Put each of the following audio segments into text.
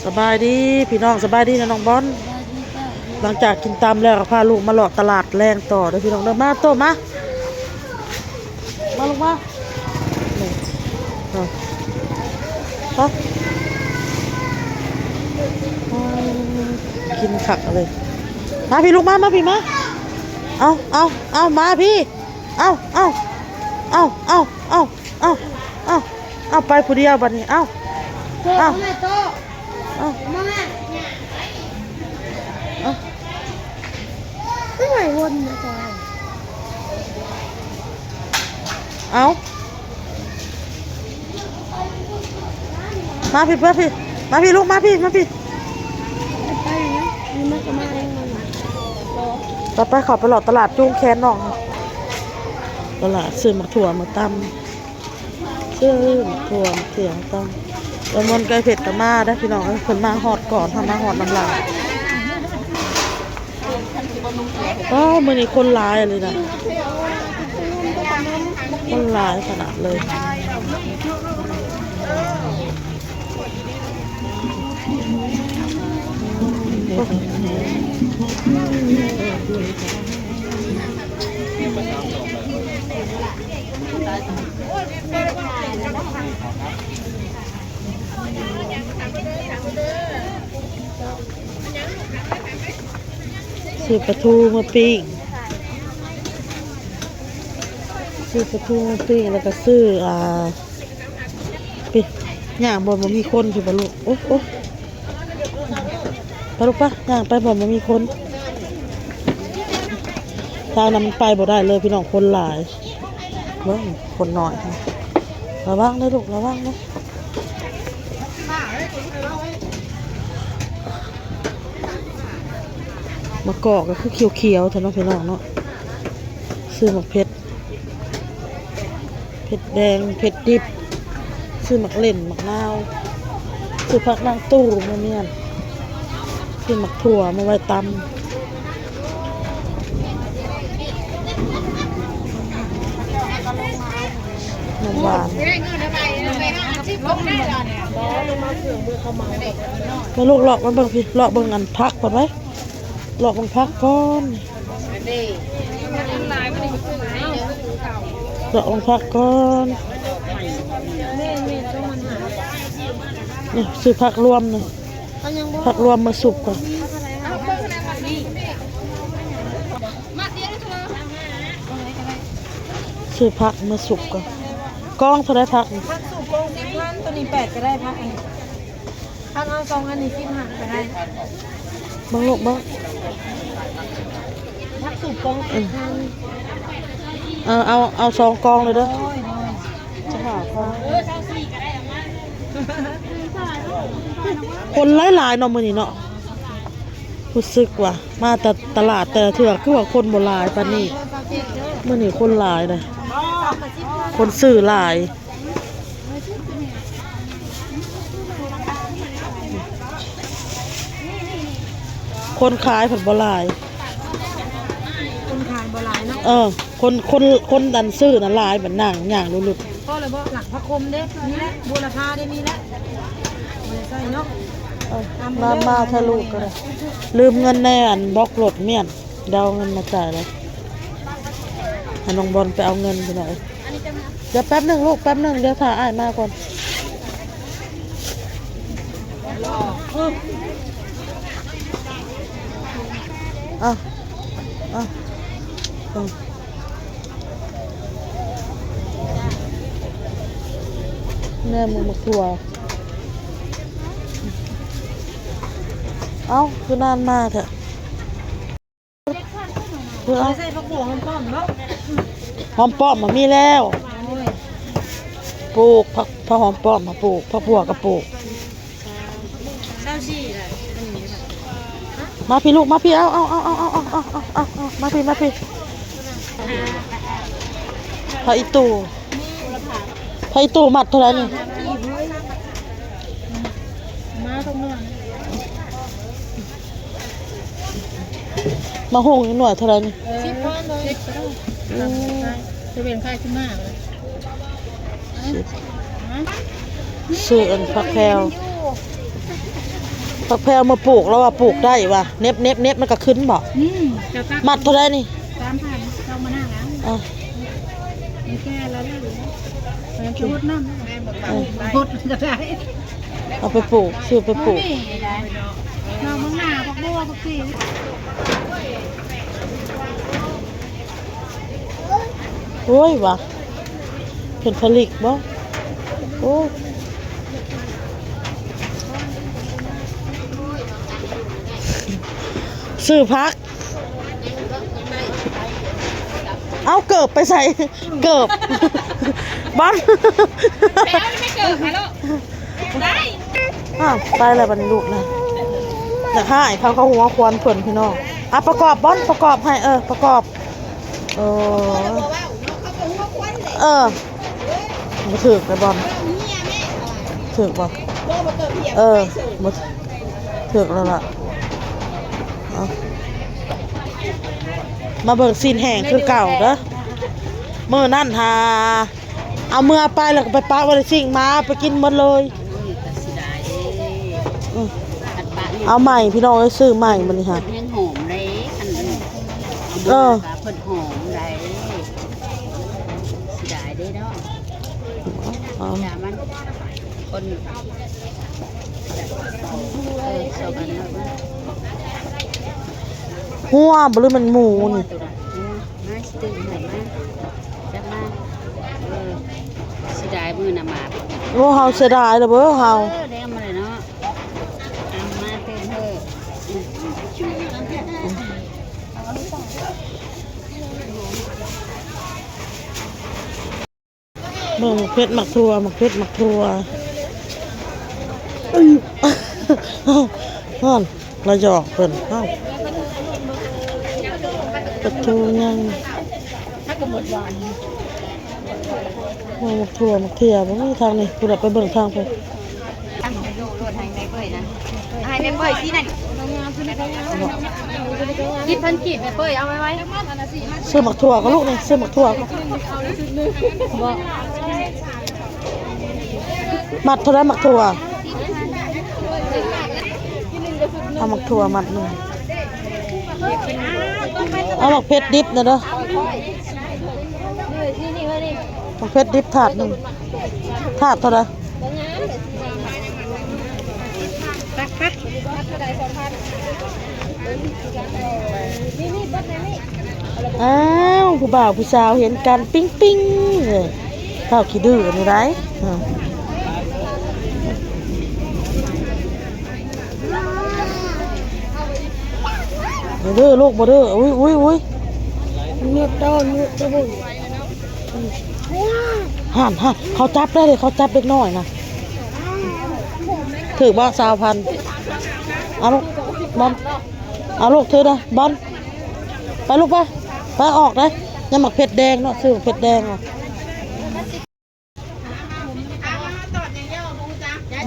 ສະບາຍດີພີ່ນ້ອງ ສະບາຍດີນະນ້ອງບອນ. ສະບາຍດີເຈົ້າ. ຫຼັງຈາກກິນຕຳແລ້ວ ກໍພາລູກມາເລາະຕະຫຼາດແລງຕໍ່ເດີ້ພີ່ນ້ອງເດີ້. ມາໂຕ ມາ ມາລູກມາ ນີ້ ເອົາ ໄປ ໂອ້ຍ ກິນຄັກເລີຍ. ມາພີ່ລູກມາ ມາພີ່ມາ. ເອົາ ເອົາ ເອົາ ມາພີ່ ເອົາ ເອົາ ເອົາ ເອົາ ເອົາ ເອົາ ເອົາ ໄປຜູ້ດຽວບັດນີ້ ເອົາ ໂຕ ເອົາ ເອົາແມ່ໂຕ ເອົາ ມາແມ່ ເອົາ ຄືໄຫວວົນນະ ເອົາ ມາພີ່ ມາພີ່ ມາພີ່ລູກ ມາພີ່ ມາພີ່ ໄປນະ ມີມັນກໍມາເອງມັນນະ ໄປ ໄປ ເຂົ້າໄປເລາະຕະຫຼາດ ຈູງແຂນນ້ອງ ຕະຫຼາດ ຊື້ໝາກຖົ່ວມາຕຳ ຊື້ໝາກຖົ່ວມາຕຳ. ເອີ ມ່ວນໃກ້ເພັດກໍມາເດີ້ພີ່ນ້ອງເອີຍ ເພິ່ນມາຮອດກ່ອນ ເຮົາມາຮອດນຳຫຼັງ. ໂອ້ ມື້ນີ້ຄົນຫຼາຍອີ່ຫຼີນະ ຄົນຫຼາຍຂະໜາດເລີຍ. ຊື້ປາທູມາປີ້ງ ຊື້ປາທູມາປີ້ງ ແລ້ວກໍຊື້ ອ່າ ໄປ ຍ່າງບ່ອນບໍ່ມີຄົນ ຊິບໍ່ລູກ ໂອ້ ໂອ້ ໄປລູກ ໄປ ຍ່າງໄປບ່ອນບໍ່ມີຄົນ. ທາງນັ້ນມັນໄປບໍ່ໄດ້ເລີຍພີ່ນ້ອງ ຄົນຫຼາຍ. ເບິ່ງຄົນໜ້ອຍ ລະວັງເດີ້ລູກ ລະວັງເດີ້. ໝາກກອກກໍຄືຂຽວໆແທ້ເນາະພີ່ນ້ອງເນາະ. ຊື້ໝາກເຜັດ ເຜັດແດງ ເຜັດດິບ ຊື້ໝາກເລັ່ນ ໝາກນາວ ຊື້ຜັກນາງຕູ້ມາມ້ຽນ ຊື້ໝາກຖົ່ວມາໄວ້ຕຳ ນ້ຳຫວານ. ມາລູກ ເລາະມາເບິ່ງພີ້ ເລາະເບິ່ງອັນຜັກກ່ອນໄວ້ ເລາະເບິ່ງຜັກກ່ອນ ເລາະເບິ່ງຜັກກ່ອນ. ນີ້ ຊື້ຜັກລວມນະ ຜັກລວມມາສຸບກ່ອນ ຊື້ຜັກມາສຸບກ່ອນ. ກອງເທົ່າໃດຜັກນີ້? ຜັກສຸບກອງສິບພັນ ໂຕນີ້ແປດກໍໄດ້ ຜັກອັນນີ້ ຄັນເອົາສອງອັນນີ້ສິບຫ້າກໍໄດ້ ເບິ່ງລູກເບິ່ງ ຜັກສຸບກອງສິບພັນ ເອີ ເອົາ ເອົາສອງກອງເລີຍເດີ້ ໂດຍ ໂດຍ ສິບຫ້າພັນ. ຄົນຫຼາຍໆເນາະມື້ນີ້ເນາະ ຮູ້ສຶກວ່າມາແຕ່ຕະຫຼາດແຕ່ລະເທື່ອ ຄືວ່າຄົນບໍ່ຫຼາຍປານນີ້ ມື້ນີ້ຄົນຫຼາຍເດ້ ຄົນຊື້ຫຼາຍ. ຄົນຂາຍເພິ່ນບໍ່ຫຼາຍ ຄົນຂາຍບໍ່ຫຼາຍເນາະ ເອີ ຄົນ ຄົນ ຄົນອັນຊື້ນະຫຼາຍ ບັດນາງຍ່າງລຸດໆ. ພໍແລ້ວບໍ່? ຫຼັງຜັກຂົມເດ້ ມີແລ້ວ ບົວລະພາເດ້ ມີແລ້ວ ບໍ່ໄດ້ໃສ່ເນາະ ເອີ ມາ ມາທະລຸກໍໄດ້ ລືມເງິນໃນອັນບັອກລົດມ້ຽນ ດຽວເອົາເງິນມາຈ່າຍແລ້ວ ໃຫ້ນ້ອງບອນໄປເອົາເງິນພີ່ນ້ອງເອີຍ. ດຽວແປັບໜຶ່ງລູກ ແປັບໜຶ່ງ ດຽວຖ້າອ້າຍມາກ່ອນ ເອົາ ເອົາ ເອົາ ແນມໝາກຖົ່ວ ເອົ້າ ຄືນານມາແທ້. ເອີ ເອົາ ໃສ່ຜັກບົວຫອມປ້ອມເນາະ ຫອມປ້ອມມັນມີແລ້ວ ໂອ້ຍ ປູກຜັກ ຜັກຫອມປ້ອມມາປູກ ຜັກບົວກໍປູກ ຊາວສີ່ລະ ມາພີ້ລູກ ມາພີ້ ເອົາ ເອົາ ມາພີ້ ມາພີ້ ຜັກອີ່ຕູ່ ຜັກອີ່ຕູ່ມັດເທົ່າໃດນີ້? ມາທຸກມື້ ໝາກຫຸ່ງນີ້ໜ່ວຍເທົ່າໃດນີ້? ເອີ ສິບພັນເລີຍ ສິບກໍໄດ້ ອືມ ເຊເວ່ນຂາຍສິບຫ້າ ສິບ ຊື້ອັນຜັກແພວ ຜັກແພວມາປູກ ລາວວ່າປູກໄດ້ວ່າ ເນັບ ເນັບ ເນັບ ມັນກໍຂຶ້ນບໍ່? ອືມ ເຈົ້າຕັດ ມັດເທົ່າໃດນີ້? ສາມພັນ ເຈົ້າມານານະ. ເອີ ມັນແກ່ແລ້ວເດ້ ເອີ ເອີ ຫົດນ້ຳ ຫົດກໍໄດ້ ເອົາໄປປູກ ຊື້ໄປປູກ ນີ້ໄດ໋ ໜໍ່ບັກໜ້າ ຜັກບົວ ຜັກຊີ. ໂອ້ຍ ວ່າເພິ່ນຜະລິດບໍ່? ໂອ້ ຊື້ຜັກ ເອົາເກີບໄປໃສ? ເກີບ ບອນ ແລ້ວໄປເກີບຫາລູກ ໄດ້ ອ້າວ ໄປແລ້ວບັດນີ້ລູກນະ ຢາກໃຫ້ເຂົາ ເຂົາຫົວຄວັນເພິ່ນພີ່ນ້ອງ. ອ່ະ ປະກອບບອນ ປະກອບໃຫ້ ເອີ ປະກອບ ເອີ ເອີ ບໍ່ຖືກແລ້ວບອນ ຖືກບໍ່? ເອີ ບໍ່ຖືກແລ້ວລະ. ເອົາ ມາເບິ່ງຊີ້ນແຫ້ງຄືເກົ່າເດີ ມື້ນັ້ນຫາ ເອົາເມືອໄປ ແລ້ວກໍໄປປະໄວ້ໃນຊິງ ໝາໄປກິນໝົດເລີຍ. ໂອ້ຍ ກໍເສຍດາຍເດ້ ອືມ ຄັນປະນີ້ ເອົາໃໝ່ພີ່ນ້ອງເອີຍ ຊື້ໃໝ່ມື້ນີ້ຫາ ຍັງຫອມເດ້ ຄັນ ເອີ ເອົາເມືອກໍເພິ່ນຫອມໄດ໋ ເສຍດາຍເດ້ເນາະ. ເອົາ ຢ່າມັນ ຄົນ ເອີ ສອງອັນເນາະ ງົວບໍ່ ຫຼືມັນໝູນີ້? ມາຊິຕື່ມໃຫ້ມາ ຈັກມາ ເອີ ເສຍດາຍມື້ນະໝາກ. ໂອ້ ເຮົາເສຍດາຍລະເບີເຮົາ ເອີ ແດງມາເລີຍເນາະ ເອົາມາຕື່ມເຮີ້ ອືມ ເບິ່ງໝາກເຜັດໝາກຖົ່ວ ໝາກເຜັດໝາກຖົ່ວ ຫັ້ນ ລະຫຍອກເພິ່ນ ເອົ້າ ປາທູຍັງ ເບິ່ງໝາກຖົ່ວໝາກເຂືອບໍ່ມີທາງນີ້ ພຸ້ນລະ ໄປເບິ່ງທາງພຸ້ນ. ໃຫ້ແມ່ເປີ້ຍຊີ້ນັ້ນ ສິບພັນກີບ ແມ່ເປີ້ຍ ເອົາໄວ້ໆ. ຊື້ໝາກຖົ່ວກໍລູກນີ້ ຊື້ໝາກຖົ່ວກໍ ບໍ່ ມັດເທົ່າໃດໝາກຖົ່ວ? ເອົາໝາກຖົ່ວມັດໜຶ່ງ ເອົາໝາກເຜັດດິບນະເດີ ໝາກເຜັດດິບຖາດໜຶ່ງ. ຖາດເທົ່າໃດ? ຕັກ ຕັກ ອ້າວ ຜູ້ບ່າວຜູ້ສາວເຫັນກັນ ປິງໆ ເອີ ເຖົ້າຂີ້ດື້ນີ້ໄດ໋ ເອີ ບໍ່ເດີລູກ ບໍ່ເດີ ອຸ້ຍ ອຸ້ຍ ອຸ້ຍ ເງືອກຕອນ ເງືອກຕະບຸນ. ຫັ້ນ ຫັ້ນ ເຂົາຈັບໄດ້ເດ ເຂົາຈັບເດັກນ້ອຍນະ. ຖືກບໍ່ ຊາວພັນ? ເອົາລູກ ບອນ ເອົາລູກ ຖືເດີ ບອນ ໄປລູກ ໄປ ໄປ ອອກເດີ. ຍັງໝາກເຜັດແດງເນາະ ຊື້ໝາກເຜັດແດງເນາະ.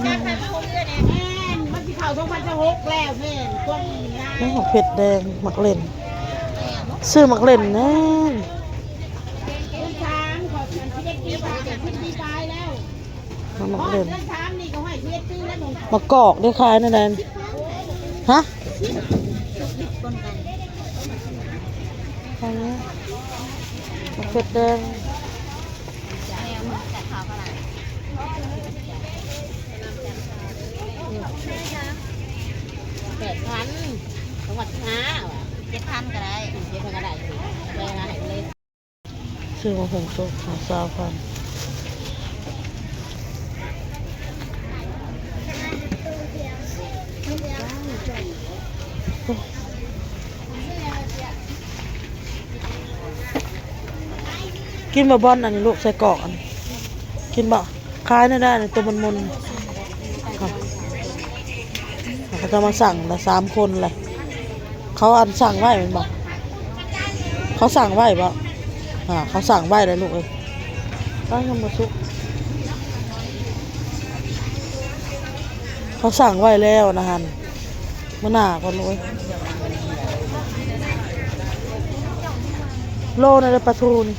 ແມ່ນ ມັນຊິເຂົ້າສອງພັນຊາວຫົກແລ້ວ ແມ່ນ ພວກນີ້ນະ ໝາກເຜັດແດງ ໝາກເລັ່ນ ຊື້ໝາກເລັ່ນແດ່. ໝາກເລັ່ນ ໝາກກອກໄດ້ຂາຍແນວໃດ? ຮະ? ໝາກເຜັດແດງ ແປດພັນ ຈັງຫວັດທີ່ຫ້າຫວາ ເຈັດພັນກໍໄດ້ ເຈັດພັນກໍໄດ້ ແມ່ນໃຫ້ເລີຍ. ຊື້ມາຫຸງສຸກ ຊາວພັນ. ກິນບໍ່ ບອນ ອັນນີ້ລູກ ໄສ້ກອກ ອັນ ກິນບໍ່? ຂາຍແນວໃດ ໂຕມົນໆ ເຂົາເຈົ້າມາສັ່ງລະ ສາມຄົນລະ. ເຂົາອັນສັ່ງໄວ້ແມ່ນບໍ່? ເຂົາສັ່ງໄວ້ບໍ່? ອ່າ ເຂົາສັ່ງໄວ້ແລ້ວລູກເອີຍ. ອ້າວ ຍັງບໍ່ສຸກ ເຂົາສັ່ງໄວ້ແລ້ວນະຫັ້ນ. ມື້ໜ້າກ່ອນລູກເອີຍ. ໂລໜຶ່ງເດີ ປາທູນີ້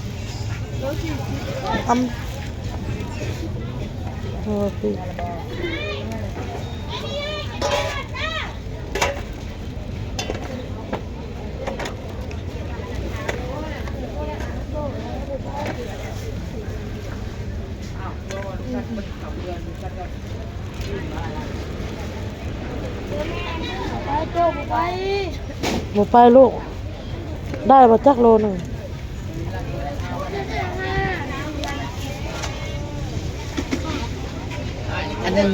ອຳ ເອີ ປີກ. ໂຈ້ ບໍ່ໄປ ບໍ່ໄປລູກ ໄດ້ບໍ່ຈັກໂລໜຶ່ງ ອັນນັ້ນ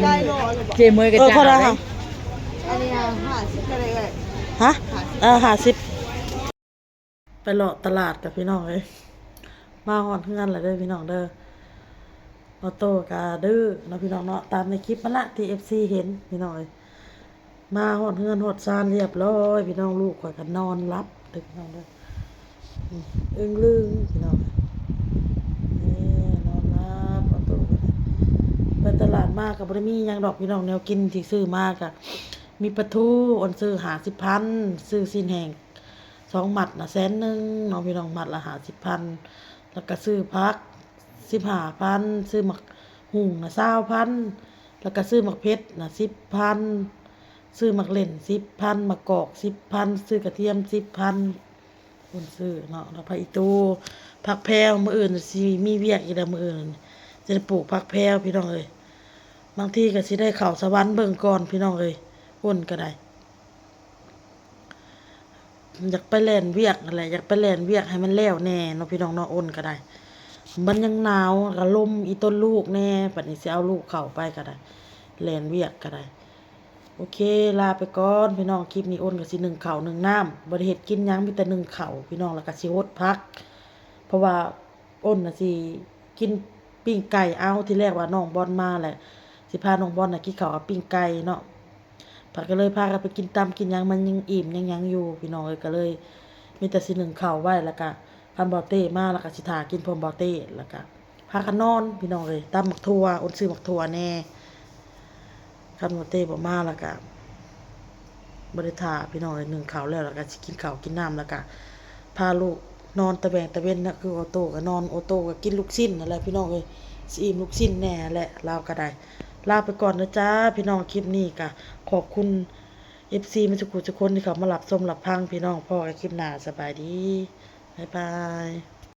ເຈເມີຍກໍ ເອີ ເທົ່າໃດ ຈ່າຍ ຫະ ອັນນີ້ຫ້າສິບກໍໄດ້ເອື້ອຍ ຫະ ຫ້າສິບ ເອີ ຫ້າສິບ ໄປເລາະຕະຫຼາດກັນພີ່ນ້ອງເອີຍ ມາຮອດເຮືອນແລ້ວເດີພີ່ນ້ອງເດີ ອອໂຕ້ກະດື້ເນາະພີ່ນ້ອງເນາະ ຕາມໃນຄລິບຫັ້ນລະທີ່ເອັຟຊີເຫັນພີ່ນ້ອງເອີຍ ມາຮອດເຮືອນຮອດຊານລຽບຮ້ອຍພີ່ນ້ອງ ລູກຂ້ອຍກະນອນຫຼັບເດີພີ່ນ້ອງເດີ ອຶ້ງລຶ້ງພີ່ນ້ອງ ເອີ ນອນຫຼັບ ອອໂຕ້ ໄປຕະຫຼາດມາກະບໍ່ໄດ້ມີຫຍັງດອກພີ່ນ້ອງ ແນວກິນທີ່ຊື້ມາກະມີປາທູ ໂອນຊື້ຫ້າສິບພັນ ຊື້ຊີ້ນແຫ້ງ ສອງມັດນະແສນໜຶ່ງເນາະພີ່ນ້ອງ ມັດລະຫ້າສິບພັນ ແລ້ວກະຊື້ຜັກສິບຫ້າພັນ ຊື້ໝາກຫຸ່ງນະຊາວພັນ ແລ້ວກະຊື້ໝາກເຜັດນະສິບພັນ ຊື້ໝາກເລັ່ນສິບພັນ ໝາກກອກສິບພັນ ຊື້ກະທຽມສິບພັນ ໂອນຊື້ເນາະ ແລ້ວຜັກອີຕູ ຜັກແພວ ມື້ອື່ນຊິມີວຽກອີກແລ້ວ ມື້ອື່ນຊິໄດ້ປູກຜັກແພວພີ່ນ້ອງເອີຍ ບາງທີກະຊິໄດ້ເຂົ້າສະຫວັນເບິ່ງກ່ອນພີ່ນ້ອງເອີຍ ໂອນກະໄດ້ ຢາກໄປແລ່ນວຽກຫັ້ນແຫຼະ ຢາກໄປແລ່ນວຽກໃຫ້ມັນແລ້ວແດ່ເນາະພີ່ນ້ອງເນາະ ໂອນກະໄດ້ ມັນຍັງໜາວ ກະລົມອີ່ຕົນລູກແດ່ ບາດນີ້ຊິເອົາລູກເຂົ້າໄປກະໄດ້ ແລ່ນວຽກກະໄດ້ ໂອເຄ ລາໄປກ່ອນພີ່ນ້ອງ ຄລິບນີ້ໂອນກະຊິໜຶ້ງເຂົ້າໜຶ້ງນ້ຳ ບໍ່ໄດ້ເຮັດກິນຫຍັງ ມີແຕ່ໜຶ້ງເຂົ້າພີ່ນ້ອງ ແລ້ວກະຊິຫົດຜັກ ເພາະວ່າ ໂອນນະຊິກິນປີ້ງໄກ່ ເອົາ ທີແລກວ່ານ້ອງບອນມາແຫຼະ ຊິພານ້ອງບອນນະກິນເຂົ້າກັບປີ້ງໄກ່ເນາະ ພາ ກະເລີຍພາກັນໄປກິນຕຳກິນຫຍັງ ມັນຍັງອີ່ມຍັງຫຍັງຢູ່ພີ່ນ້ອງເອີຍ ກະເລີຍມີແຕ່ຊິໜຶ້ງເຂົ້າໄວ້ ແລ້ວກະຄັນບໍ່ເຕ້ມາ ແລ້ວກະຊິຖ້າກິນພ້ອມບໍ່ເຕ້ ແລ້ວກະພາກັນນອນພີ່ນ້ອງເອີຍ ຕຳໝາກຖົ່ວ ໂອນຊື້ໝາກຖົ່ວແດ່ ຄັນບໍ່ເຕ້ບໍ່ມາແລ້ວກະບໍ່ໄດ້ຖ້າພີ່ນ້ອງເອີຍ ໜຶ້ງເຂົ້າແລ້ວ ແລ້ວກະຊິກິນເຂົ້າກິນນ້ຳ ແລ້ວກະພາລູກນອນຕະແຫວ່ງຕະເວັນນະ ຄືໂອໂຕ້ກະນອນ ໂອໂຕ້ກະກິນລູກຊີ້ນຫັ້ນແຫຼະພີ່ນ້ອງເອີຍ ຊິອີ່ມລູກຊີ້ນແດ່ແຫຼະ ລາວກະໄດ້ ລາໄປກ່ອນເດີຈ້າພີ່ນ້ອງ ຄລິບນີ້ກະຂອບຄຸນເອັຟຊີໝົດທຸກຜູ້ທຸກຄົນທີ່ເຂົ້າມາຮັບຊົມຮັບຟັງພີ່ນ້ອງ ພໍ້ກັນຄລິບໜ້າ ສະບາຍດີ ບາຍບາຍ.